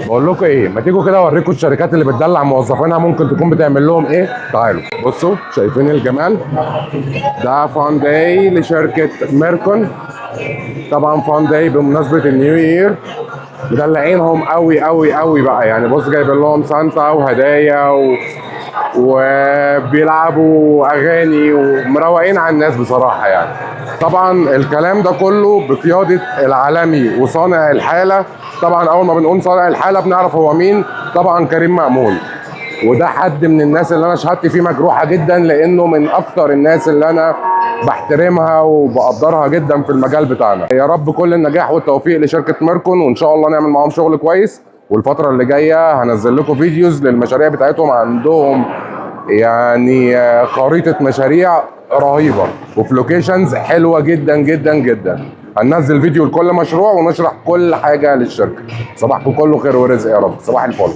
بقول لكم ايه، ما تيجوا كده اوريكم الشركات اللي بتدلع موظفينها ممكن تكون بتعمل لهم ايه. تعالوا بصوا، شايفين الجمال ده؟ fun day لشركة ميركون. طبعا fun day بمناسبة ال new year، مدلعينهم قوي قوي قوي بقى. يعني بص، جايبين لهم سانتا وهدايا وبيلعبوا اغاني ومروقين على الناس بصراحة. يعني طبعا الكلام ده كله بقيادة العالمي وصانع الحاله. طبعا اول ما بنقول صانع الحالة بنعرف هو مين، طبعا كريم مأمون. وده حد من الناس اللي انا شهادتي فيه مجروحة جدا، لانه من اكتر الناس اللي انا بحترمها وبقدرها جدا في المجال بتاعنا. يا رب كل النجاح والتوفيق لشركة ميركون، وان شاء الله نعمل معاهم شغل كويس. والفترة اللي جاية هنزل لكم videos للمشاريع بتاعتهم. عندهم يعني خريطة مشاريع رهيبة وفي locations حلوة جدا جدا جدا. هننزل فيديو لكل مشروع ونشرح كل حاجة للشركه. صباحكم كله خير ورزق يا رب، صباح الفل.